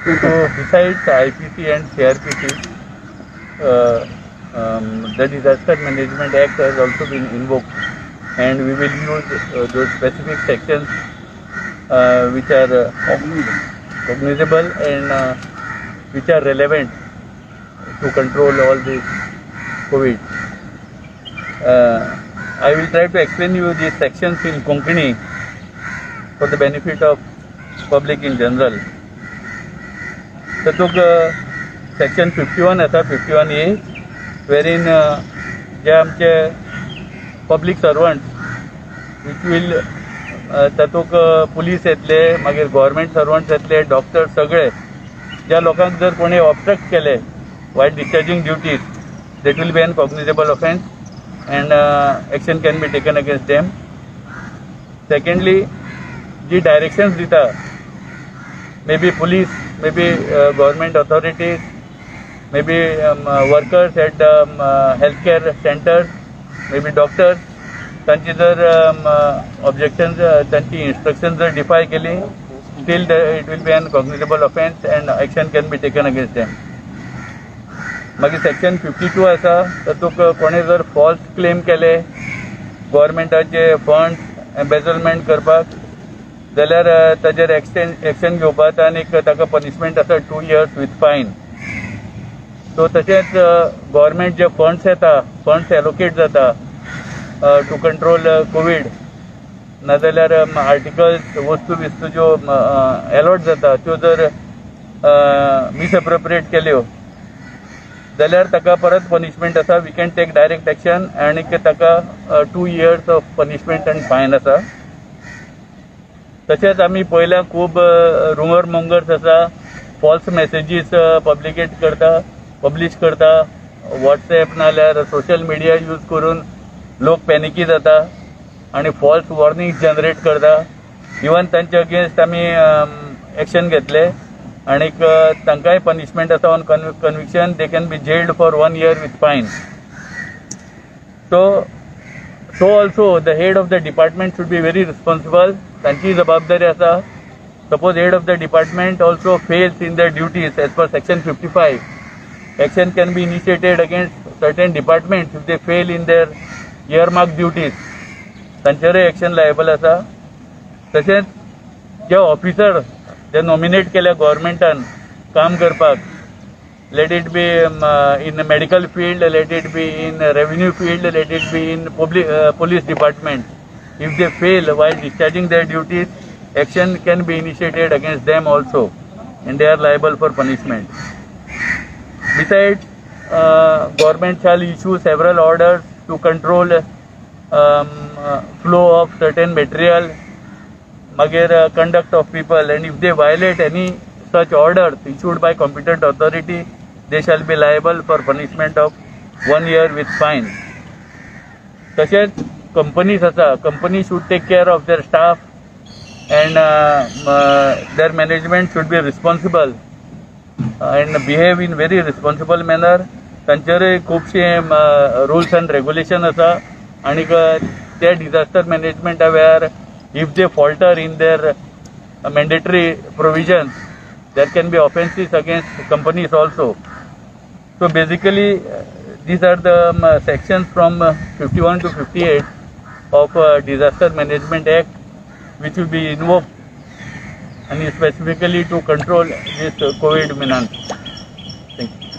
So besides IPC and CRPC, the Disaster Management Act has also been invoked, and we will use those specific sections which are cognizable and which are relevant to control all this COVID. I will try to explain you these sections in Konkani for the benefit of public in general. तातूंत section 51 आसा, 51A, wherein जे आमचे public servant which will, तातूंत police येतले, मागीर government servants येतले, doctor, सगळे ज्या लोकांक जर कोणी ऑब्स्ट्रक्ट केले while discharging duties, that will be an cognizable offence and action can be taken against them. Secondly, ji directions दिता, may be police, may be government authorities, may be workers at the health care centers, may be doctors, तांची जर objection, तांची instruction जर डिफाय केली, still it will be an cognizable offence and action can be taken against them. मागीर section 52 आसा. तातूंत कोणें जर फॉल्स क्लेम केले गव्हर्मेंटाचे फंड्स एम्बेजलमेंट करपाक, जाल्यार ताजेर एक्शन घेवपाक आनी ताका पनिशमेंट आसा 2 years with fine. So तशेंच गव्हर्मेंट जे फंड्स येता, फंड्स एलोकेट जाता टू कंट्रोल कोवीड, नाजाल्यार आर्टिकल्स, वस्तू बिस्तू ज्यो एलॉट जाता, त्यो जर मिसअप्रोप्रिएट केल्यो जाल्यार ताका परत पनिशमेंट आसा. We can take direct action आनी ताका 2 years of punishment आनी फायन आसा. तशेंच आमी पळयल्या, खूब रुमर मोंगर्स आसा, फॉल्स मॅसेजीस पब्लिकेट करता, पब्लीश करता वॉट्सएप नाल्यार सोशल मिडिया यूज करून. लोक पॅनिकी जाता आनी फॉल्स वॉर्निंग्स जनरेट करता. इवन तांचे अगेन्स्ट आमी एक्शन घेतले आनीक तांकांय पनिशमेंट आसा. On conviction, they can be jailed for one year with fine. So also the head of the department should be very responsible. तांची जबाबदारी आसा. Suppose head of the department also fails in their duties, as per section 55, action can be initiated against certain departments if they fail in their earmarked duties. तांचेरय action liable आसा. तशेंच जे officer जे nominate केल्या गव्हर्मेंटान काम करपाक, let it be in medical field, let it be in revenue field, let it be in police department, if they fail while discharging their duties, action can be initiated against them also and they are liable for punishment. Besides, government shall issue several orders to control flow of certain material, मागीर conduct of people, and if they violate any such orders issued by competent authority, they shall be liable for punishment of one year with fine. तशेंच companies आसा, company should take care of their staff and their management should be responsible and behave in very responsible manner. तांचेरय खुबशे rules and regulation आसा आनीक ते disaster मॅनेजमेंटा वेळार if they falter in their mandatory provisions, there can be offences against companies also. So basically, these are the sections from 51 to 58 of Disaster Management Act, which will be invoked and specifically to control this COVID menace. Thank you.